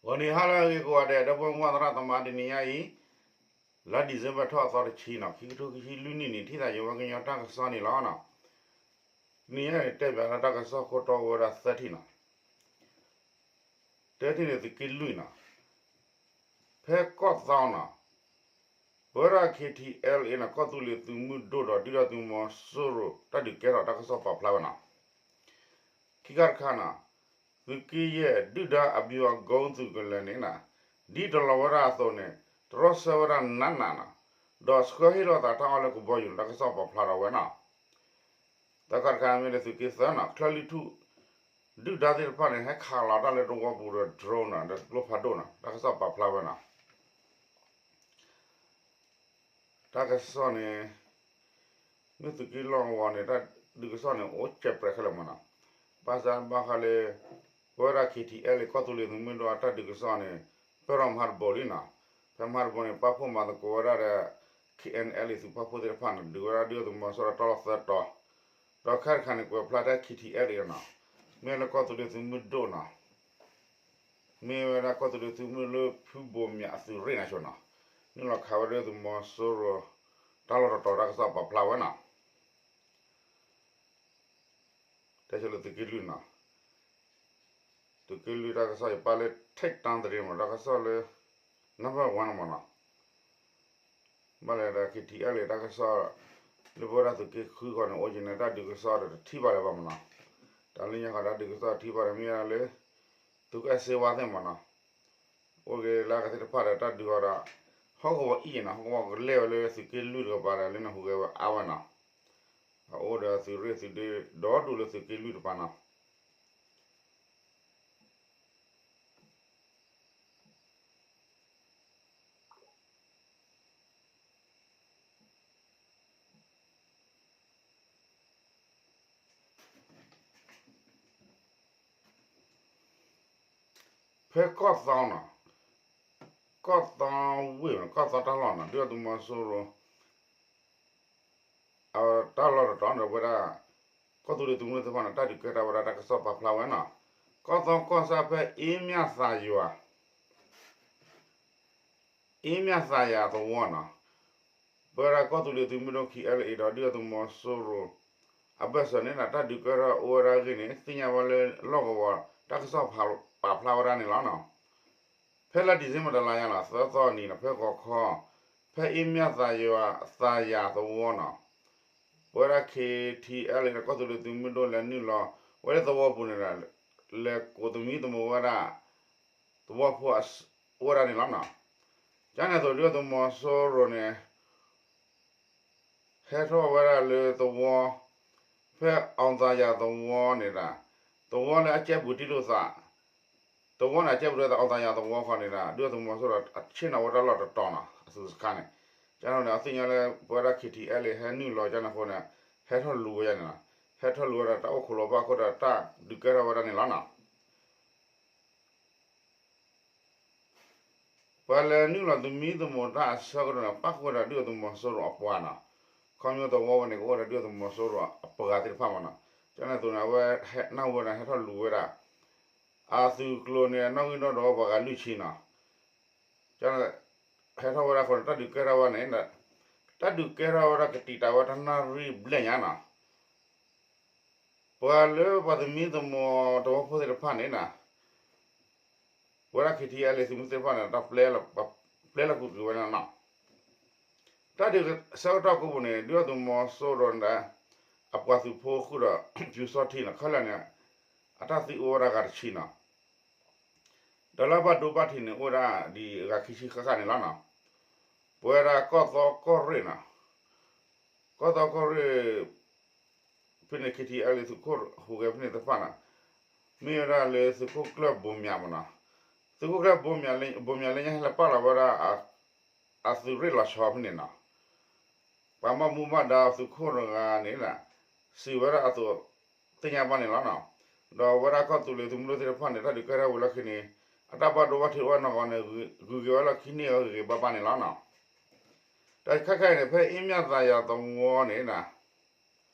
ဂီၤနံၤဟါလၢအဂ့ၤကိးဂၤဒဲး ဒီပုၢ်ဝဲၢ်မုၢ်သရၣ်သမါ တနံၤညါအံၤ လါ December ထီၣ်အသီတဆံနီၤ ခံကထိခံဆံလွံၢ်နံၣ်န့ၣ် ထံၣ်သးယဝဲကညီတၢ်ကစီၣ်န့ၣ်လီၤ. တနံၤညါန့ၣ် တဲပၠးလၢတၢ်ကစီၣ်ခိၣ်တီအိၣ်ဝဲဒၣ်သၢထံၣ်နီၤ တထံၣ်န့ၣ် သုးက့လွံၢ်နီၤ ဖဲကီၢ်သီနီၤ ပဝဲဒၣ် KTLA နီၤ ကီၢ်သူလ့ၤသုးမုၢ်ဒိၣ်ဒီး ဒုၣ်ဒါသုးမီၤစိရိၤ တၢ်ဒုးကဲထီၣ်တၢ်ကစီၣ်ပာ်ဖျါဝဲနီၤ ခံခါတခါနီၤ သုးက့ယဲၢ် ဒုၣ်ဒါအဘျူးအကုန်းသုးကလၢၤန့ၣ်နီၤ ဒ်တလီၤဝဲဒၣ်အသိးန့ၣ် တြီဆၢဝဲဒၣ်နးနးနီၤ ဒီးဆှၢဟ့ၣ်လီၤသးတၢ်အီၣ်လၢကဘီယူၤန့ၣ် တၢ်ကစီၣ်ပာ်ဖျါထီၣ်ဝဲနီၤ သၢခါတခါမ့ၢ်လၢသုးက့သၢနီၤ ချၢၣ်လွံၢ်ထူၣ် ဒုၣ်ဒါသ့ၣ်တဖၣ်န့ၣ် ဟဲခးလီၤတၢ်လၢသဝီပူၤဒီး drone နီၤ ဒီးကျိဖးဒိၣ်နီၤ တၢ်ကစီၣ်ပာ်ဖျါဝဲနီၤ တၢ်ကစီၣ်န့ၣ် မ့ၢ်သုးက့လွံၢ်အဂီၢ်န့ၣ် တၢ်ဒုးကစီၣ်န့ၣ် အိၣ်စဲးပြဲးခဲလၢာ်မးနီၤ ဘၣ်ဆၣ်ဘၣ်ဃးလၢ ပဝဲဒၣ် KTLA ကီၢ်သူလ့ၤသုးမုၢ်ဒိၣ်အတၢ်ဒုးကစီၣ်န့ၣ် ပၢၢ်ထီၣ်မဟါတဘိလံနီၤ ဖဲမဟါတဘိန့ၣ် ပာ်ဖှိၣ်မၤသကိးဝဲဒၣ်ဒီး KNLA သုးပာ်ဖှိၣ်သ့ၣ်တဖၣ်န့ၣ် ဒုးဝဲဒၣ်ဒုၣ်ဒါသုးမီၤစိရိၤတၢ်လီၢ်သၢတီၤ ဒီးခဲတခါန့ၣ် ကွဲးဖျါထဲ KTLA နီၤ မ့ၢ်လၢကီၢ်သူလ့ၤသုးမုၢ်ဒိၣ်နီၤ မ့ၢ်ဝဲဒၣ်ကီၢ်သူလ့ၤသုးမုၢ်လၢဖုဘိးမၠးအသုးရ့ၣ်န့ၣ်ဆိနီၤ နုာ်လီၤခးဝဲဒၣ်သုးမီၤစိရိၤ တၢ်လီၢ်တတီၤတၢ်ကစီၣ်ပာ်ဖျါဝဲနီၤ တဲဆိလၢသုးက့လွံၢ်နီၤ သုးက့လွံၢ်တၢ်ကစီၣ်ယပၢ်လၢ ထိတ်တန်းသတင်း မး တၢ်ကစီၣ်လၢ number one မးနီၤ ဘၣ်လဲၣ်ဒီး KTLA တၢ်ကစီၣ် လၢပဝဲဒၣ်သုးက့ဃုဃီန့ၣ် အိၣ်က့ၤန့ၣ် တၢ်ဒုးကစီၣ်ဒီးတထံၣ်ဘၣ်လၢၤဘၣ်မးနီၤ တၢ်လၢညါဃီတၢ်ဒုးကစီၣ်ထံၣ်ဘၣ်ဒီးမ့ၢ်ဒၣ်လၢ သုးကဲစ့ဝါသ့ၣ်မးနီၤ အိၣ်က့ၤလၢအကသ့ၣ်တဖၣ်ဒီးတၢ်ဒုးအီၤဒီး ဟီၣ်ကဝီၤအံၤနီၤ ဟီၣ်ကဝီၤကလဲၢ်ဝဲလၢသုးက့လွံၢ်တကပၤဒီး လၢနၢ်ဟူက့ၤဝဲအါဝဲနီၤ အအိၣ်ဒီးသုးရ့ၣ်သုးဒ့ဒီဒူၣ်လၢသုးက့လွံၢ်တပၤနီၤ ဖဲကီၢ်သီနီၤ ကီၢ်သီဝ့ၢ် ကီၢ်သီတၢ်လီၢ်နီၤ ဒုၣ်ဒါသုးမီၤစိရိၤ အတၢ်လီၢ်တတီၤန့ၣ် ဝဲဒၣ် ကီၢ်သူလ့ၤသုးမုၢ်သ့ၣ်တဖၣ်န့ၣ် တၢ်ဒုးကဲထီၣ်ဝဲဒၣ်တၢ်ကစီၣ်ပာ်ဖျါဝဲနီၤ ကီၢ်သီကီၢ်ဆၣ်ဖဲ အ့မၠၣ်သးယွၤ အ့မၠၣ်သးယၤသဝီနီၤ ပဝဲဒၣ်ကီၢ်သူလ့ၤသုးမုၢ်ဒိၣ် KNLA ဒီးဒုၣ်ဒါသုးမီၤစိရိၤ အဘၢၣ်စၢၤန့ၣ် တၢ်ဒုးကဲထီၣ်အိၣ်ဝဲဒၣ်အဂ့ၢ်န့ၣ် သ့ၣ်ညါဝဲလၢလီၢ်ကဝီၤ တၢ်ကစီၣ်ပာ်ဖျါဝဲဒၣ်န့ၣ်လီၤနီၤ ဖဲလါ December တလါညါလီၤ သၢသီအနံၤနီၤ ဖဲဂီၤခီ ဖဲအ့မၠၣ်သးယွၤ သးယၤသဝီနီၤ ပဝဲဒၣ် KTLA ဒီးကီၢ်သူလ့ၤသုးမုၢ်ဒိၣ်လဲၤနုာ်လီၤဝဲလၢသဝီပူၤန့ၣ်ဒီး လဲၤကိးသမံသမိးဝဲဒၣ် သဝီဖိအိၣ်ဝဲဒၣ်န့ၣ်လီၤနီၤ ကန့ၣ်အသိးဒုၣ်ဒါသုးမီၤစိရိၤန့ၣ် ဟဲထီၣ်ဝဲဒၣ်လၢသဝီ ဖဲအီၣ်သးယၤသဝီန့ၣ်ဒီး သဝီလၢအကဲပူၤတံၢ်လိာ်သး သဝီန့ၣ်အကဲပူၤတံၢ်လိာ်သး အီၣ်သးယၤသဝီဃီန့ၣ်ဒီး ဒုၣ်ဒါသုးမီၤစိရိၤအဆ့ၣ်နီၤဝဲတၢ်လီၢ်တတီၤနီၤ အသုးစခါန့ၣ် ကန့ၣ်န့ၣ် အသ့ၣ်ညါလၢပဝဲဒၣ် KTLA ဟဲနုာ်လီၤကန့ၣ်အဃိန့ၣ် ဟဲထီၣ်လူၤဝဲဒၣ်န့ၣ်လီၤ ဟဲထီၣ်လူၤဝဲဒၣ်တၢ်အိၣ်ခိးလီၤဘၣ်အဃိဒီးတၢ်ဒုးကဲထီၣ်ဝဲဒၣ်န့ၣ်လီၤနီၤ ပှၤလဲၤနုာ်လီၤသမံသမိးတၢ်အဆၢကတီၢ်န့ၣ် ပၣ်ဃုာ်ဝဲဒၣ်ဒုၣ်ဒါသုးမီၤစိရိၤအပှၤနီၤ, ခီဖျိသဝီဝဲန့ၣ် ကအိၣ်ဒီးဒုၣ်ဒါသုးမီၤစိရိၤအပှၤသ့ၣ်တဖၣ်မးနီၤ, ကန့ၣ်အသိးန့ၣ် အဝဲနၢ်ဟူဝဲဒၣ်ဟဲထီၣ်လူၤဝဲဒၣ် အသုးကျိၤန့ၣ် နီၣ်ဂံၢ်နီၣ်ဒွးပှၤဂၤလွံၢ်ဆံနီၤ, ဟဲထီၣ်ဝဲဒၣ်အဃိန့ၣ် တၢ်ဒုးကဲထီၣ်ဝဲန့ၣ် တၢ်ဒုးကဲထီၣ်ဝဲဒၣ်ကတံာ်တာ်ဝဲတနၣ်ရံၣ်ဘျဲၣ်ညါနီၤ, ပှၤလၢပှၤသမံသမိးသဝီဖိသ့ၣ်တဖၣ်န့ၣ်နီၤ ပဝဲဒၣ် KTLA သုးမုၢ်သ့ၣ်တဖၣ်န့ၣ် တၢ်ပျဲလီၤကွံာ်ဝဲန့ၣ်လီၤနီၤ, တၢ်ဒုးဆၢကတီၢ်ကိးပူၤန့ၣ် ဒုၣ်ဒါသုးမီၤစိရိၤန့ၣ် အပှၤသုးဖိဃုာ်ဒီး ပၠူၤစီထံန့ၣ် ခဲလၢာ်န့ၣ် အတၢ်သံအိၣ်ဝဲဒၣ်ဂၤတဆံနီၤ, ဒီးလၢဘၣ်ဒိဘၣ်ထံးန့ၣ် အိၣ်ဝဲဒၣ်ဒ်အဂၤခံဆံဃၣ်ဃၣ်န့ၣ်လီၤနီၤ, ပဝဲဒၣ်ကီၢ်သီကီၢ်ရ့ၣ်နီၤ, ကီၢ်သီကီၢ်ရ့ၣ် ဖဲန့ၣ် KTLA သုးခိၣ်ဟူးဂဲၤဖဲန့ၣ်သ့ၣ်တဖၣ်န့ၣ် မ့ၢ်ဝဲဒၣ်လၢသုးခိၣ်ကျၢၢ်ဘိမၠးမးနီၤ, သုးခိၣ်ကျၢၢ်ဘိမၠးလၢညါဟဲလၢပာ်လီၤဝဲဒၣ် အသုးရ့ၣ်လီၤဆီဖဲန့ၣ်နီၤ, ပှၤဘၣ်မူဘၣ်ဒါသုးခိၣ်တဂၤန့ၣ် စံးဝဲဒၣ်အသိး သ့ၣ်ညါဘၣ်န့ၣ်လီၤနီၤ, ဒီးဝဲဒၣ်ကီၢ်သူလ့ၤသုးမုၢ်ဒိၣ်သ့ၣ်တဖၣ်န့ၣ် တၢ်ဒုးကဲထီၣ်ဝံၤလီၢ်ခံန့ၣ် အတၢ်ဘၣ်ဒိဘၣ်ထံးအိၣ်ဝဲနီၢ်ကီၢ်န့ၣ် ဂုၤက့ၤဝဲလီၢ်ခံန့ၢ်ဂ့ၤဂ့ၤဘၣ်ဘၣ်န့ၣ်လီၤနီၤ, တၢ်ခဲခဲအံၤန့ၣ် ဖဲအ့မၠၣ်သးယၤသဝီန့ၣ်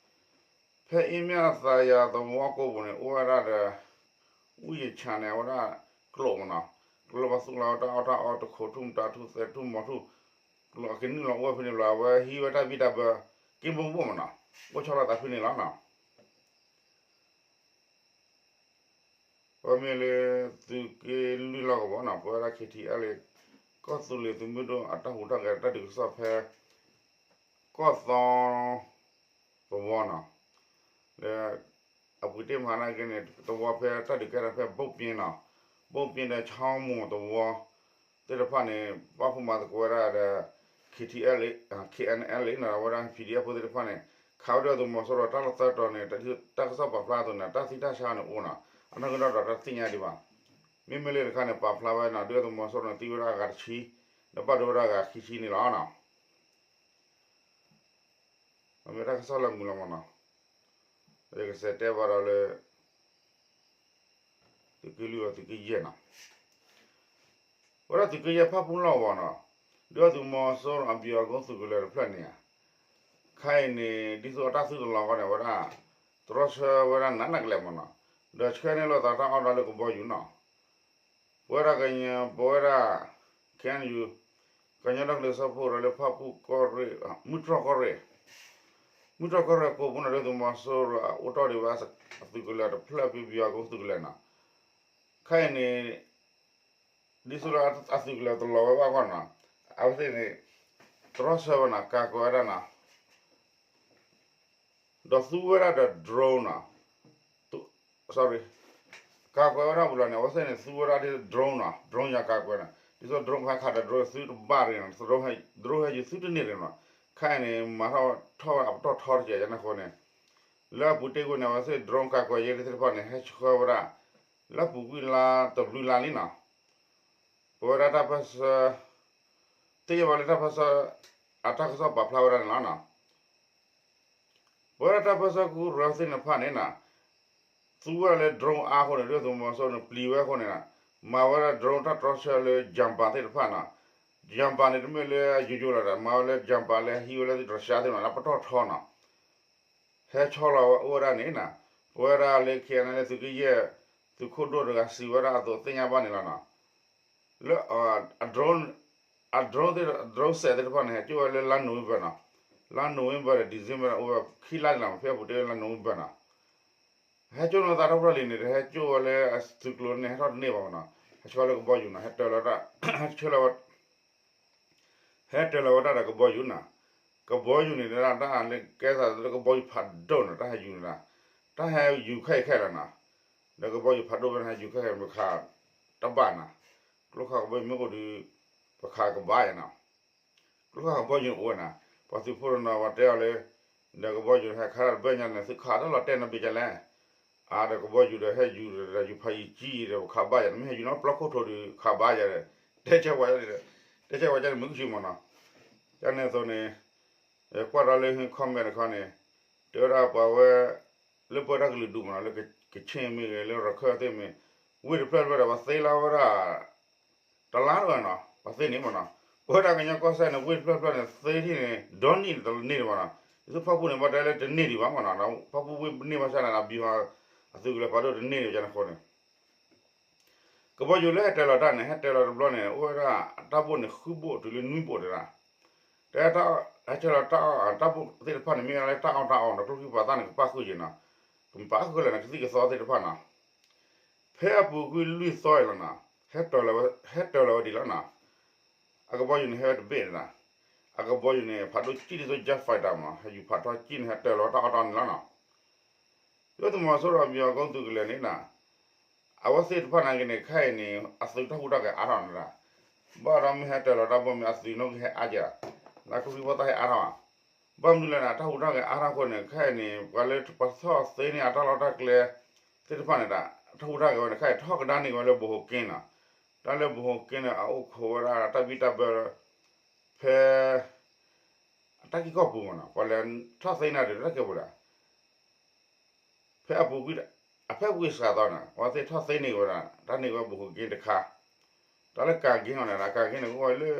ဖဲအ့မၠၣ်သးယၤသဝီကိးပူၤန့ၣ် အိၣ်ဝဲဒၣ်ဒီး ဝံၣ်ယဆၣ်န့ၣ် အဝဲဒၣ်ကျိာ်မးနီၤ, ကလီၤဘၣ်သူၣ်လီၤဝဲတၢ်အီၣ်တၢ်အီ တခိးထူၣ်မတၤထူၣ်သဲထူၣ်မီၤထူၣ်, ကလီၤကနုာ်လီၤအိၣ်ဝဲဖဲန့ၣ်ဘျီ အဝဲဟံးဝဲတၢ်ဘံၣ်တၢ်ဘၢ က့ၣ်ဘိၣ်ဘိၣ်မနီၤ, အိၣ်ဆီလီၤသးဖဲန့ၣ်လီၤနီၤ. ပမ့ၢ်လၢ သုးက့လွံၢ်လီၢ်ကဝီၤနီၤ ပဝဲဒၣ် K T L A ကီၢ်သူလ့ၤသုးမုၢ်ဒိၣ်အတၢ်ဟူးတၢ်ဂဲၤတၢ်ဒုးကစီၣ်ဖဲ ကီၢ်သီသဝီနီၤ, လၢ အပူၤတ့ၢ်မဟါနာ်က့န့ၣ် သဝီဖဲတၢ်ဒုးကဲထီၣ်ဖဲဘိၣ်ပ့နီၤ, ဘိၣ်ပ့ဒီးဆီမိၢ်သဝီ သ့ၣ်တဖၣ်န့ၣ် ပာ်ဖှိၣ်မၤသကိးဝဲဒၣ်ဒီး K T L A, K N L A နီၤ အဝဲဒၣ် P D F ဖိသ့ၣ်တဖၣ်န့ၣ် ခးဝဲဒၣ်သုးမီၤစိရိၤတၢ်လီၢ်သၢတီၤန့ၣ် တၢ်ကစီၣ်ပာ်ဖျါအသိးန့ၣ် တၢ်သံတၢ်ဆါန့ၣ်အိၣ်နီၤ, အနီၢ်ကဒီးဒီးတၢ်သ့ၣ်ညါဒံးဘၣ်. မ့မ့ၢ်လၢတခါန့ၣ် ပာ်ဖျါဝဲနီၤ ဒုၣ်ဒါသုးမီၤစိရိၤန့ၣ် သံဝဲဒၣ်အဂၤတဆံ, ဒီးဘၣ်ဒိဝဲဒၣ်အဂၤခံဆံန့ၣ်လီၤနီၤ. မ့ၢ်တၢ်ကစီၣ်လၢမုာ်လီၤမနီၤ, ယကစးတဲဘၣ်ဒီးလၢ သုးက့လွံၢ်အသုးက့ယဲၢ်နီၤ, ဝဲဒၣ်သုးက့ယဲၢ်ဖၣ်ပူၣ်လီၢ်ကဝီၤနီၤ, ဒုၣ်ဒါသုးမီၤစိရိၤအဘျုးအကိာ်သုးကလၢၤတဖျၢၣ်န့ၣ်ဧါ, ခဲအံၤန့ၣ် ဒ်သိးအတၢ်သုတလီၤအဂီၢ်န့ၣ် အဝဲဒၣ် တြီဆၢဝဲဒၣ်နးနးကလဲာ်မနီၤ, ဒီးဆှၢန့ၢ်လိာ်သးတၢ်အီၣ်ဒီးလၢကဘီယူၤနီၤ ပဝဲဒၣ်ကညီ ပဝဲဒၣ် K N U ကညီဒီကလုာ်စၢဖှိၣ်ကရၢလၢဖၣ်ပူၣ်ကီၢ်ရ့ၣ်, မုၢ်တြီၢ်ကီၢ်ရ့ၣ်ကိးပူၤန့ၣ် ဒုၣ်ဒါသုးမီၤစိရိၤအအိၣ်တီၢ်ဒံးဝဲအသုးကလၢၤတဖျၢၣ်ဖဲဘျုးအကိာ်သုးကလၢၤနီၤ, ခဲအံၤန့ၣ် ဒ်သိးလၢအသုးကလၢၤတလီၤဝဲဘၣ်အဂီၢ်နီၤ, အဝဲသ့ၣ်န့ၣ် တြီဆၢဝဲနီၤ ကၤကွဲးဝဲဒၣ်နီၤ ဒီးသူဝဲဒၣ်ဒီး drone နီၤ, sorry, ကၤကွဲးဝဲဒၣ်ပူၤလီၤန့ၣ် အဝဲသ့ၣ်န့ၣ် သူဝဲဒၣ်ဒ် drone နီၤ, drone ယၤကၤကွဲးနီၤ, ဒ်သိး drone ဖဲခးဒီး drone သုတဘၣ်ရ့ၣ်နီၤ, drone ဟဲယူၤသုတန့ၢ်ရ့ၣ်နီၤ, ခဲအံၤန့ၣ် မၤထီၣ်ထီၣ်ဝဲဒၣ်အပတီၢ်ထီတကဲးယန့ၣ်အဃိန့ၣ်, လၢအပူၤတ့ၢ်ကွံာ်န့ၣ် အဝဲသ့ၣ် drone ကၤကွဲးယဲၢ်သ့ၣ်တဖၣ်န့ၣ် ဟဲဆှၢဝဲဒၣ် လၢပူၤကွံာ်လါတဘျုးလါလံနီၤ, ပဝဲဒၣ်တၢ်ပၢၢ်ဆၢ သ့ၣ်ညါဘၣ်လၢတၢ်ပၢၢ်ဆၢ အတၢ်ကစီၣ်ပာ်ဖျါဝဲဒၣ်န့ၣ်လီၤနီၤ, ပဝဲဒၣ်တၢ်ပၢၢ်ဆၢကရၢသ့ၣ်တဖၣ်န့ၣ်နီၤ, သူဝဲဒၣ်လၢ drone အါအဃိန့ၣ် ဒုၣ်ဒါသုးမီၤစိရိၤန့ၣ် ပျံၤဝဲအဃိန့ၣ်နီၤ, မၤဝဲဒၣ် drone တၢ်တြီဆၢလၢ jammer သ့ၣ်တဖၣ်နီၤ, jammer န့ၣ် တမ့ၢ်လၢယိယိလီၤဒီး မၤဝဲလၢ jammer လၢဟံးဝဲလၢ Russia သ့ၣ်နီၤ လၢပတီၢ်ထီနီၤ ဟဲဆီလီၤဝဲအိၣ်ဝဲဒၣ်န့ၣ်နီၤ, ပဝဲဒၣ်လၢ K N L A သုးက့ယဲၢ် သုးခိၣ်ဒိၣ်တဂၤစံးဝဲဒၣ်အသိးသ့ၣ်ညါဘၣ်န့ၣ်လီၤနီၤ, လၢ အ drone အ drone သ့ၣ် drone set သ့ၣ်တဖၣ်န့ၣ် ဟဲကၠိၣ်ဝဲလၢလါ November နီၤ, လါ November ဒီး December အိၣ်ဝဲခံလါန့ၣ်လီၤ, ဖဲအပူၤတ့ၢ်လၢလါ November နီၤ, ဟဲကၠိၣ်နီၤသးထီၣ်ဖျၢၣ်လံန့ၣ် ဟဲကၠိၣ်ဝဲလၢအသုးကျိၤန့ၣ် ဟဲထီၣ်တန့ၢ်ဘၣ်နီၤ, ဟဲဆှၢလၢကဘီယူၤနီၤ, ဟဲတၢၤလီၤဝဲ ဟဲဆှၢလီၤဝဲ ဟဲတၢၤလီၤဝဲတၢ်ဒီးကဘီယူၤနီၤ, ကဘီယူၤန့ၣ် တၢ်လၢကဲသးလၢကဘီယူၤဖးဒိၣ်နီၤ, တၢ်ဟဲယူၤန့ၣ် တၢ်ဟဲယူၤခဲအံၤခဲလၢာ်နီၤ, ဒီးကဘီယူၤဖးဒိၣ်ဖဲန့ၣ် ဟဲယူၤခဲအံၤ ပခးတဘၣ်နီၤ, ကျိခးကဘီယူၤမ့ၢ်အိၣ်ဒီး ပခးကဘၣ်ယဲနီၤ, ကျိခးကဘီယူၤန့ၣ်အိၣ်ဝဲနီၤ, ပှၤသုးဖိတနီၤပှၤတဲအီၤလၢ ဒီးကဘီယူၤဟဲခးတၢ်တဘၢၣ်ညါန့ၣ် သုခးတၢ်လီၤတဲာ်နီတဘ့ၣ်ကလဲၣ်, အါဒီးကဘီယူၤဒီးဟဲယူၤဒီးယူၤဖးယံၤကံဒီး ပခးဘၣ်ယဲန့ၣ် မ့ၢ်ဟဲယူၤနီတဘျီခိၣ်ထိးဒီးခးဘၣ်ယဲဒီး တဲဆၢဝဲ တဲဆၢဝဲဒ်န့ၣ် မုၢ်ကဆူၣ်မးနီၤ, ဒ်န့ၣ်အသိးန့ၣ် ကွၢ်ဒီးလၢ comment တခီန့ၣ် တဲဝဲဒၣ်ပှၤဝဲ လၢပဝဲဒၣ်ကလုာ်ဒူၣ်မးနီၤ လၢကခ့ၣ်မ့ၢ်ဂ့ၤ လၢရခၢၣ်သ့ၣ်မ့ၢ် ဝ့ၢ်တဖျၢၣ်တဖျၢၣ်ဒီး ပှၤသ့လီၤဝဲဒၣ် တလါတဝဲနီၤ ပှၤသ့န့ၣ်မးနီၤ, ပဝဲဒၣ်ကညီကီၢ်စဲၣ်န့ၣ် ဝ့ၢ်တဖျၢၣ်တဖျၢၣ်န့ၣ် သ့ထံၣ်န့ၣ် ဒီနံၣ်တန့ၢ်ဒံးဘၣ်နီၤ, ဒ်သိးဖၣ်ပူၣ်န့ၣ် ဘၣ်တဲလၢတန့ၢ်ဒံးဘၣ်မးနီၤ, ဖၣ်ပူၣ်ဝ့ၢ်န့ၢ်ဘၣ်ဆၣ်န့ၣ် အဘံၤဟီ အသုးကလၢၤဖးဒိၣ်တန့ၢ်ဒံးဘၣ်န့ၣ်အဃိန့ၣ် ကဘီယူၤလၢဟဲတၢၤလီၤတၢ်န့ၣ် ဟဲတၢၤလီၤတဘျီန့ၣ် အိၣ်ဝဲဒၣ်တၢ်ဘိၣ်န့ၣ် ဃုဘိၣ်တုၤလၢနွံဘိၣ်တဒၣ်, တဲ ဟဲဆဲးလီၤတၢ်ဘိၣ်သ့ၣ်တဖၣ်န့ၣ် မ့ၢ်ဝဲဒၣ်လၢတၢ်အီၣ်တၢ်အီဒီးကျိချံမျိာ်သၣ်န့ၣ် ကပၣ်ဃုာ်က့ၤနီၤ, ကပၣ်ဃုာ်လၢာ်န့ၣ် ကသံၣ်ကသီသ့ၣ်တဖၣ်နီၤ, ဖဲအပူၤကွံာ်လွံၢ်သီအံၤလီၤနီၤ, ဟဲတၢၤလီၤဝဲဒံးလီၤနီၤ, အကဘီယူၤန့ၣ်ဟဲဝဲတဘ့ၣ်န့ၣ်နီၤ, အကဘီယူၤန့ၣ် ဖးဒိၣ်ကံၣ်ဒ်သိး jet fighter မး ဟဲယူၤဖးထီကံၣ်န့ၣ် ဟဲတၢၤလီၤတၢ်အီၣ်တၢ်အီန့ၣ်လီၤနီၤ ဒုၣ်ဒါသုးမီၤစိရိၤအဘံၤဟီၣ်ကိၣ်သုးကလၢၤန့ၣ်နီၤ, အဝဲသ့ၣ်တဖၣ်နာ်က့န့ၣ် ခဲအံၤန့ၣ် အသုးတၢ်ဟူးတၢ်ဂဲၤအါထီၣ်န့ၣ်ဒၣ်, ဘၣ်ဒီးမ့ၢ်ဟဲတၢၤလီၤတၢ်ဘိၣ်မ့ၢ်အသုးနီၣ်ဂံၢ်ဟဲအါကဲး, လၢကျိချံမျိာ်သၣ်ဟဲအါထီၣ်ဘၣ်, ဘၣ်မနုၤလဲၣ်န့ၣ် တၢ်ဟူးတၢ်ဂဲၤအါထီၣ်အဃိန့ၣ် ခဲအံၤန့ၣ် ပှၤလၢပှၤထီၣ်သ့န့ၢ်အတၢ်လီၢ်တၢ်ကျဲသ့ၣ်တဖၣ်န့ၣ်ဒၣ် တၢ်ဟူးတၢ်ဂဲၤဝဲန့ၣ် ခဲအံၤထီၣ်ကဒါန့ၢ်က့ၤဝဲလၢဘိၣ်ဟိးက့နီၤ, တၢ်လၢဘိၣ်ဟိးက့န့ၣ် အအိၣ်ခိးဝဲဒၣ်တၢ်ဘံၣ်တၢ်ဘၢ ဖဲ အတၢ်ကံၢ်ကီၢ်ပူၤမးနီၤ ပှၤလဲၤထီၣ်သ့န့ၢ်ဒံးတၢ်ကဲပူၤဒၣ်, ဖဲအပူၤကွံာ် အဖဲပူၤကွံာ်စှၤသီန့ၣ် အဝဲသ့ၣ်ထီၣ်သ့န့ၢ်ဝဲဒၣ် တၢ်န့ၢ်ဝဲဘိၣ်ဟိးက့တခါ, တၢ်လၢကၤက့န့ၣ် ကၤက့န့ၣ် ကအိၣ်ဝဲလၢ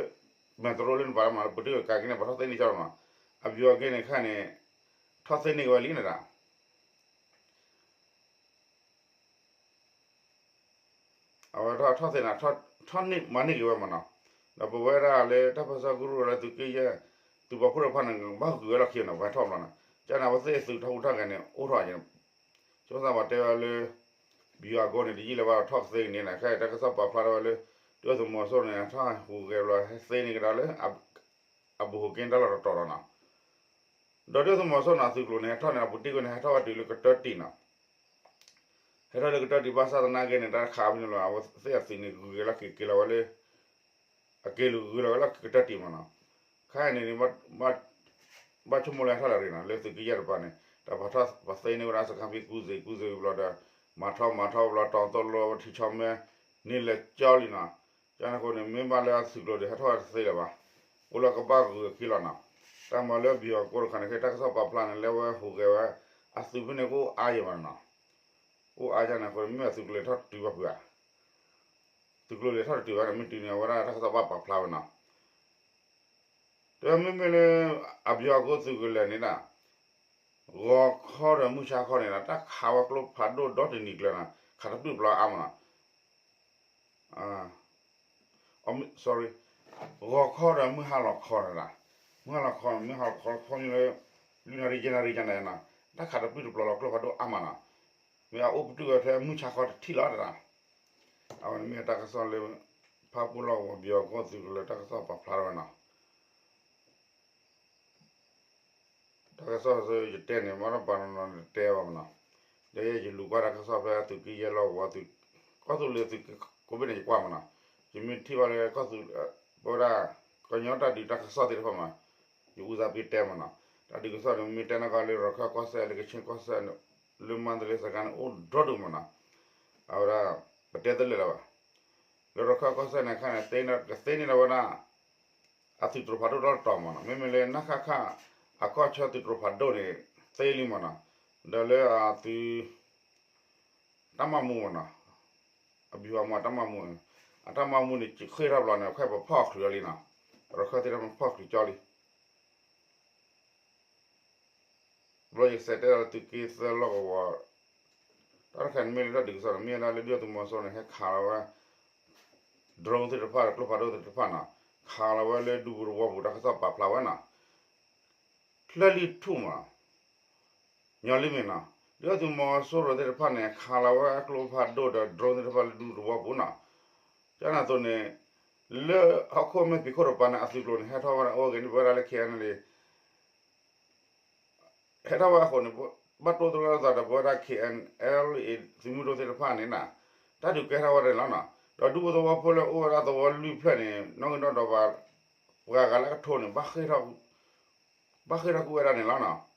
မဲၢ်တရိလၢနပၤလၢမး ပတုာ်ကၤက့န့ၣ် ပှၤထီၣ်သ့န့ၢ်ကၠီမး, အဘံၤဟီၣ်က့န့ၣ်ခါန့ၣ် ထီၣ်သ့န့ၢ်က့ၤဝဲလံန့ၣ်ဒၣ် အဝဲထီၣ်သ့န့ၣ် ထီၣ်န့ၢ်မၤန့ၢ်က့ၤဝဲမ့ၢ်နီၤ. ဒီးပဝဲဒၣ်လၢတၢ်ပၢဆှၢကရူၢ်လၢသုးက့ယဲၢ် သုးပာ်ဖှိၣ်တဖၣ်န့ၣ် ဘၣ်ဂုာ်ဝဲလီၢ်ခံနီၤ ပှၤထီၣ်ဘျီနီၤ. ကန့ၣ် အဝဲသ့ၣ်သုးထီၣ်ဟူးထီၣ်ဂဲၤန့ၣ် အိၣ်ထီၣ်က့ၤ ဆိကမိၣ်သးပှၤတဲဝဲလၢ ဘံၣ်အကိန့ၣ် တယံာ်လၢၤဘၣ်ဒီးထီၣ်ကသ့န့ၣ် ခဲအံၤတၢ်ကစီၣ်ပာ်ဖျါထီၣ်ဝဲလၢ ဒုၣ်ဒါသုးမီၤစိရိၤန့ၣ် ထီၣ်ဟူးဂဲၤဘျီ ဟဲသ့န့ၢ်ကဒါလၢ အဘူးဟူးက့တၢ်လီၢ်တတီၤလီၤနီၤ. ဒီးဒုၣ်ဒါသုးမီၤစိရိၤန့ၣ် အသုးကျိၤန့ၣ် ဟဲထီၣ်န့ၣ် အပူၤတ့ၢ်ကွံာ်န့ၣ် ဟဲထီၣ်ဝဲတုၤလၢကတၢၢ်တံၢ်နီၤ. ဟဲထီၣ်လၢကတၢၢ်တံၢ်ဘၣ်ဆၣ်သနာ်က့န့ၣ် တၢ်ခးဖဲန့ၣ်လီၤ အဝဲသ့ၣ်အသုးန့ၣ် ဂုၤက့ၤလီၢ်ခံ က့ၤလီၤဝဲလၢ အက့ၤလူၤဂုၤလီၤဝဲလၢကတၢၢ်တံၢ်မ့ၢ်နီၤ. ခဲအံၤန့ၣ် ဘၣ်ဆိကမိၣ်လၢဟဲထီၣ်လၢအရ့နီၤ လၢသုးက့ယဲၢ်တဖၣ်န့ၣ် တၢ်ပာ်ထီၣ်ပာ်သ့န့ၢ်ဝဲဒၣ်စခါဖဲကူစ့ၣ်ကူစ့ၣ်ဘျီဒီး မၤထီၣ်မၤထီၣ်ဘျီ တီၤသိၣ်လိထံဆီမဲ န့ၢ်လၢကၠီလံနီၤ. ကန့ၣ်အဃိန့ၣ် မ့ၢ်ဘၣ်လၢအသုးကျိၤဒီး ဟဲထီၣ်ဝဲတသ့လၢၤဘၣ်. အိၣ်လၢကဘၣ်ဂုၤအခံလီၤနီၤ. တၢ်မၤလၢဘံၣ်အကိတခါန့ၣ် ခဲတၢ်ကစီၣ်ပာ်ဖျါန့ၣ် လၢဝဲဟူးဂဲၤဝဲ အသုးဖဲန့ၣ်ကအိၣ်အါယဲၢ်မ့ၢ်နီၤ. အိၣ်အါယဲၢ်န့ၣ်အဃိ မ့ၢ်အသုးကျိၤထီၣ်တုၤဘၣ်ဖုးဧါ သုးကျိၤလဲၤထီၣ်တတုၤဘၣ်န့ၣ် မ့ၢ်တုၤန့ၣ် အဝဲဒၣ်တၢ်ကစီၣ်ဘၣ်ပာ်ဖျါဝဲနီၤ. တမ့မ့ၢ်လၢ အဘံၣ်အကိသုးကလၢၤန့ၣ်ဒၣ် ဂီၤခီဒီးမုၢ်ဆါခီန့ၣ်ဒီး တၢ်ခးဝဲကျိဖးဒိၣ်ဒီတနံၤကျၢၤနီၤ ခးတပျုာ်တပျီၤအါမးနီၤ. အ sorry ဂီၤခီဒီးမုၢ်ဟါလီၤခီန့ၣ်ဒၣ် မုၢ်ဟါလီၤခီ မုၢ်ဟါလီၤခီခီမ့ၢ်လၢ လွံၢ်နၣ်ရံၣ်ယဲၢ်နၣ်ရံၣ်ယဲၢ်နၣ်ရံၣ်နီၤ တၢ်ခးတပျုာ်တပျီၤလီၤကျိဖးဒိၣ်အါမးနီၤ. မ့ၢ်အအိၣ်ပတုာ်ဝဲဖဲမုၢ်ဆါခီတထံၣ်လီၤတဒၣ် အဝဲန့ၣ်မ့ၢ်တၢ်ကစီၣ်လၢ ဖၣ်ပူၣ်လီၢ်ကဝီၤဘံၣ်အကိသုးကလၢၤတၢ်ကစီၣ်ပာ်ဖျါထီၣ်ဝဲနီၤ. တၢ်ကစီၣ်ယတဲန့ၣ် မ့ၢ်တပာ်နီၤနီၤန့ၣ်တဲဘၣ်မးနီၤ. ဒီးယလူၤကွၢ်တၢ်ကစီၣ်ဖဲသုးက့ယဲၢ်လီၢ်ကဝီၤ ကီၢ်သူလ့ၤသုးက့ကိးဘ့ၣ်န့ၣ် ယကွၢ်မးနီၤ. ယမ့ၢ်ထံၣ်ဘၣ်လၢကီၢ်သူလ့ၤ ပဝဲဒၣ် ကညီတၢ်ဒုးတၢ်ကစီၣ်သ့ၣ်တဖၣ်မး ယဦးစားပေးတဲမးနီၤ. တၢ်ဒုးကစီၣ်န့ၣ် မ့ၢ်တဲနီၢ်ကီၢ်လၢရခၢၣ်ကီၢ်စဲၣ် လၢကခ့ၣ်ကီၢ်စဲၣ် လၢမါတလ့စကါန့ၣ် အိၣ်ဒီဒူၣ်မးနီၤ. အဝဲဒၣ် ပတဲတလၢာ်လၢၤဘၣ်. လၢရခၢၣ်ကီၢ်စဲၣ်န့ၣ်အခါန့ၣ် ကသ့န့ၢ်လီၤဝဲဒၣ် အသုးတြိၤဖးဒိၣ်တၢ်တတီၤမးနီၤ. မ့မ့ၢ်လၢနၢ်ခၣ်ခၣ် အခီၣ်ဆၢသုးတြိၤဖးဒိၣ်န့ၣ် သ့လံမးနီၤ. ဒီးလၢအသုး တၢ်မၤမူမးနီၤ. အဘံၣ်ဝါမူအတၢ်မၤမူ အတၢ်မၤမူန့ၣ် ဃ့ၢ်ထီၣ်ဘျီန့ၣ် ခဲအံၤပဖီၣ်ချုးအီၤလံနီၤ. ရခၢၣ်သ့ၣ်တဖၣ်ဖီၣ်ချုးကၠီလံ. ဘျီယကစးတဲဒီးသုးက့သၢလီၢ်ကဝီၤ တၢ်တခါန့ၣ်မ့ၢ်လၢတၢ်ဒုးကစီၣ်န့ၣ် မ့ၢ်ဝဲဒၣ်လၢဒုၣ်ဒါသုးမီၤစိရိၤန့ၣ် ဟဲခးလီၤဝဲ drone သ့ၣ်တဖၣ် ကျိဖးဒိၣ်သ့ၣ်တဖၣ်နီၤ ခးလီၤဝဲလၢဒူပူၤသဝီပူၤ တၢ်ကစီၣ်ပာ်ဖျါဝဲနီၤ. ချၢၣ်လံၣ်ထူၣ်မး ညီလံမ့ၢ်နီၤ ဒုၣ်ဒါသုးမီၤစိရိၤသ့ၣ်တဖၣ်န့ၣ် ခးလီၤဝဲကျိဖးဒိၣ်ဒီး drone သ့ၣ်တဖၣ်လၢဒူသဝီပူၤနီၤ. ကန့ၣ်အသိးန့ၣ် လၢဟီၣ်ခိၣ်မဲာ်ဖံးခိၣ်တပၤန့ၣ် အသုးကျိၤန့ၣ် ဟဲထီၣ်ဝဲဒၣ်အိၣ်ဂ့ၤန့ၣ် ပဝဲဒၣ်လၢ K N L A ဟဲထီၣ်ဝဲအဃိန့ၣ် ဘၣ်တိၢ်သရၣ်သးဒီးပဝဲဒၣ် K N L A သုးမုၢ်ဒိၣ်သ့ၣ်တဖၣ်န့ၣ်နီၤ တၢ်ဒုးကဲထီၣ်ဝဲဒၣ်န့ၣ်လီၤနီၤ. ဒီးဒူဖိသဝီဖိလၢအိၣ်ဝဲဒၣ်သဝီလွံၢ်ဖျၢၣ်န့ၣ် နီၣ်ဂံၢ်နီၣ်ဒွးပှၤ ပှၤဂၤလၢအကထိန့ၣ် ဘၣ်ဃ့ၢ်ထီၣ်ကွံာ်ဝဲဒၣ်န့ၣ်လီၤနီၤ.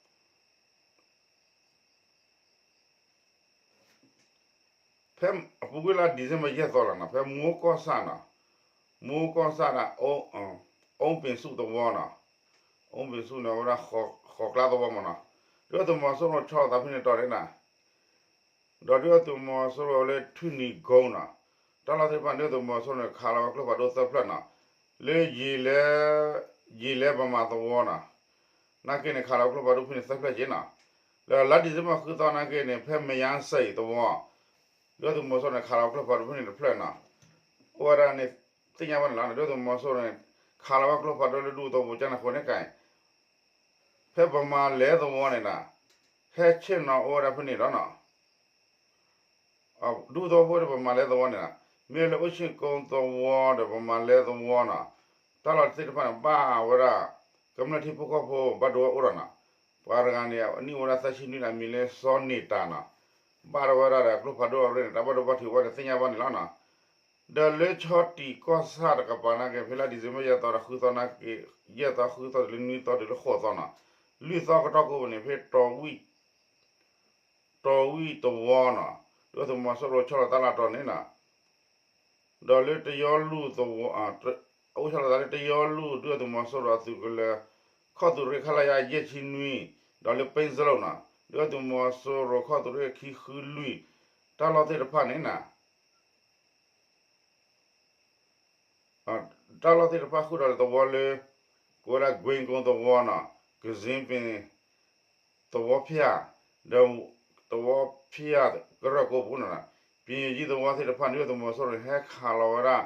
ဖဲအပူၤကွံာ်လါ December ယဲၢ်သီလီၤနီၤ ဖဲမိၢ်ကီၢ်ဆၣ်နီၤ မိၢ်ကီၢ်ဆၣ်ဒၣ် အိၣ်ပ့ၤဆူၣ်သဝီနီၤ အိၣ်ပ့ၤဆူၣ်န့ၣ် အဝဲဒၣ်ဃီၤကျါသဝီမးနီၤ ဒုၣ်ဒါသုးမီၤစိရိၤဆီလီၤသးဖဲန့ၣ်တီၤန့ၣ်နီၤ ဒီးဒုၣ်ဒါသုးမီၤစိရိၤလၢထူၣ်နံၤကိနီၤ တၢ်လီၢ်သ့ၣ်တဖၣ်န့ၣ် ဒုၣ်ဒါသုးမီၤစိရိၤန့ၣ် ခးလီၤဝဲကျိဖးဒိၣ်သၢဖျၢၣ်နီၤ လၢ ယံာ်လဲ ယံာ်လဲပမၤသဝီနီၤ နာ်က့န့ၣ် ခးလီၤကျိဖးဒိၣ်ဖဲန့ၣ်သၢဖျၢၣ်က့နီၤ လၢလါ December ဃုသီနာ်က့န့ၣ် ဖဲမဲာ်ယါစဲးအံၤသဝီ ဒုၣ်ဒါသုးမီၤစိရိၤန့ၣ် ခးလီၤကျိဖးဒိၣ်ဖဲန့ၣ်တဖျၢၣ်နီၤ အိၣ်ဝဲဒၣ်န့ၣ် သ့ၣ်ညါဘၣ်န့ၣ်လီၤ ဒုၣ်ဒါသုးမီၤစိရိၤန့ၣ် ခးလီၤဝဲကျိဖးဒိၣ်လၢဒူသဝီပူၤကန့ၣ်အဃိန့ၣ်ကဲ ဖဲပမၤလဲသဝီန့ၣ်နီၤ ဟဲဆ့ၣ်နီၤအိၣ်ဝဲဒၣ်ဖဲန့ၣ်လီၤနီၤ ဒူသဝီဖိဒီးပမၤလဲသဝီန့ၣ်နီၤ မ့ၢ်လၢအိၣ်ဆ့ၣ်ကိသဝီဒီးပမၤလဲသဝီနီၤ တၢ်လီၢ်သ့ၣ်တဖၣ်န့ၣ် ဘၣ်ဝဲဒၣ် ကမျၢၢ်ထံဖိကီၢ်ဖိဘၣ်ဒိဝဲအိၣ်ဒီးနီၤ ပှၤတဂၤန့ၣ် အနံၣ်အိၣ်ဝဲဒၣ်သၢဆံနွံဒီး အမံၤလၢစီၤန့ၢ်တၢ်နီၤ ဘၣ်ဒိဝဲဒၣ်ဒီးကျိဖးဒိၣ်အရ့န့ၣ် တၢ်ဘၣ်ဒိဘၣ်ထံးဝဲန့ၣ် သ့ၣ်ညါဘၣ်န့ၣ်လီၤနီၤ ဒီးလၢဆီတံၢ်ကီၢ်ဆၣ်တကပၤနာ်က့ ဖဲလါ December ယဲၢ်သီဒီးဃုသီနာ်က့ ယဲၢ်သီဃုသီတုၤလၢနွံသီတုၤလၢဃိးသီနီၤ လွံၢ်သီကတီၢ်ကိးပူၤန့ၣ် ဖဲ တီၤဝံၣ်တဝီနီၤ ဒုၣ်ဒါသုးမီၤစိရိၤဆီလီၤတၢ်လီၢ်တီၤန့ၣ်နီၤ ဒီးလၢတယီလူၢ်သဝီ အအိၣ်ဆီလီၤသးလၢတယီလူၢ် ဒုၣ်ဒါသုးမီၤစိရိၤအသုးကလၢၤ ခီၣ်သုးရ့ၣ် ခလရ ယဲၢ်ဆံနွံ ဒီးလၢပ့စလိၣ်နီၤ ဒုၣ်ဒါသုးမီၤစိရိၤခီၣ်သုးရ့ၣ်ခံဃုလွံၢ် တၢ်လီၢ်သ့ၣ်တဖၣ်န့ၣ်နီၤ တၢ်လီၢ်သ့ၣ်တဖၣ်ဃုာ်ဒီးလၢသဝီလၢ ကိးဝဲဒၣ် ကွ့ကိသဝီနီၤ ကစ့ပ့ၤသဝီဖၠၣ် ဒီးသဝီဖၠၣ်ကရၢၢ်ကိးပူၤနီၤ ယံာ်ယံာ်ယံာ်သဝီသ့ၣ်တဖၣ်န့ၣ် ဒုၣ်ဒါသုးမီၤစိရိၤန့ၣ် ဟဲခးလီၤဝဲဒၣ်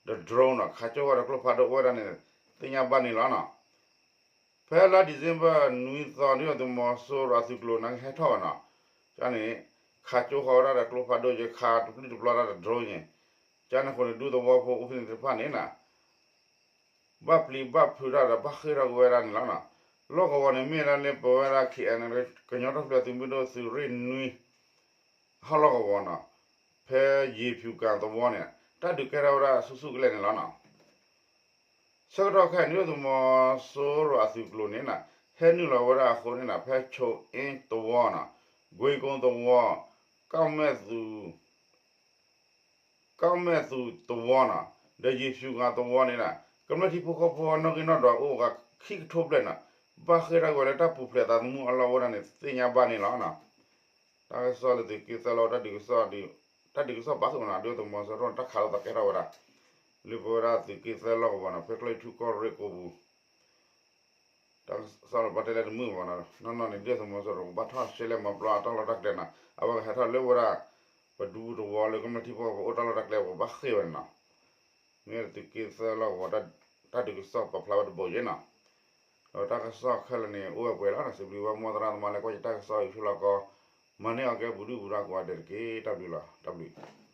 ဒီး drone နီၤ ခးကၠိဃီၤဒီးကျိဖးဒိၣ်အိၣ်ဝဲဒၣ်န့ၣ် သ့ၣ်ညါဘၣ်န့ၣ်လီၤနီၤ. ဖဲလါ December နွံသီ ဒုၣ်ဒါသုးမီၤစိရိၤအသုးကျိၤန့ၣ် ဟဲထီၣ်ဘၣ်နီၤ, ကန့ၣ် ခးကၠိဃီၤဝဲဒၣ်ဒီးကျိဖးဒိၣ် ယခးတပျုၢ်တပျီၤတၢ်ဒီး drone န့ၣ်, ကန့ၣ်အဃိန့ၣ် ဒူသဝီဖိအိၣ်ဖဲန့ၣ်သ့ၣ်တဖၣ်န့ၣ်နီၤ ဘၣ်ပျံၤဘၣ်ဖုးတၢ်ဒီးဘၣ်ဃ့ၢ်ထီၣ်က့ၤဝဲဒၣ်န့ၣ်လီၤနီၤ. လီၢ်ကဝီၤန့ၣ် မ့ၢ်ဒၣ်လၢပဝဲဒၣ် ခ့ၣ်အဲၣ်အဲၣ် ကညီဒီကလုာ်သုးမုၢ်ဒိၣ်သုးရ့ၣ်နွံ ဟီၣ်လီၢ်ကဝီၤနီၤ, ဖဲယ့ၤဖၠူၤကၤသဝီန့ၣ် တၢ်ဒုးကဲထီၣ်ဝဲဒၣ်ဆူၣ်ဆူၣ်ကလဲာ်န့ၣ်လီၤနီၤ. ဆၢကတီၢ်ခဲအံၤန့ၣ် ဒုၣ်ဒါသုးမီၤစိရိၤအသုးကျိၤန့ၣ်နီၤ ဟဲနုာ်လီၤဝဲဒၣ်အဃိန့ၣ်နီၤ ဖဲ ချိၣ်အ့သဝီနီၤ, ကွ့ကိသဝီ, က ကၣ်မဲၣ်သူၣ်သဝီနီၤ, ဒီးယ့ၤဖၠူၤကၤသဝီန့ၣ်နီၤ ကမျၢၢ်ထံဖိကီၢ်ဖိနီၣ်ဂံၢ်နီၣ်ဒွးအိၣ်ဂၤခံကထိဘျဲၣ်နီၤ, ဘၣ်ဃ့ၢ်ထီၣ်က့ၤဝဲလၢတၢ်ပူၤဖျဲးသးသမူအလီၢ်ဝဲဒၣ်န့ၣ် သ့ၣ်ညါဘၣ်န့ၣ်လီၤနီၤ. တၢ်ကစီၣ်လၢသုးက့သၢလီၤ တၢ်ဒုးကစီၣ် တၢ်ဒုးကစီၣ်ပာ်ဃုာ်မနီၤ ဒုၣ်ဒါသုးမီၤစိရိၤန့ၣ် တၢ်ခးလိာ်သးကဲထီၣ်ဝဲဒၣ် လၢပဝဲဒၣ်သုးက့သၢလီၢ်ကဝီၤနီၤ ဖဲကျဲထူၣ်ကီၢ်ရ့ၣ်ကိးပူၤ တၢ်ကစီၣ်လၢပှၤတဲလၢတမုာ်ဘၣ်နီၤ နီၢ်နီၢ်န့ၣ် ဒုၣ်ဒါသုးမီၤစိရိၤကဘၣ်ထီၣ်ရှဲလဲၣ်မၤပျီအတၢ်လီၢ်တၢ်ကျဲနီၤ အဝဲကဟဲထီၣ်လၢဝဲဒၣ် ပဒူသဝီလၢကမျၢၢ်ထံဖိကီၢ်ဖိအိၣ်တၢ်လီၢ်တၢ်ကျဲပကဘၣ်ဃ့ၢ်ဝဲန့ၣ်နီၤ. မ့ၢ်သုးက့သၢလီၢ်ကဝီၤ တၢ်ဒုးကစီၣ်ပာ်ဖျါဝဲတဘိယဲနီၤ. ဒီးတၢ်ကစီၣ်ခဲလၢာ်န့ၣ် အိၣ်ဝဲပှဲၤလီၤနီၤ စံးဘျုးဝဲမိၢ်သရၣ်သမါလၢကွၢ်ယတၢ်ကစီၣ်အံၤဆူလီၢ်ကီ မၤန့ၢ်အီၤကဲပူၤဒုၣ်ပူၤဒါကိးဂၤဒဲးတက့ၢ် တၢ်ဘျုးလီၤ တၢ်ဘျုး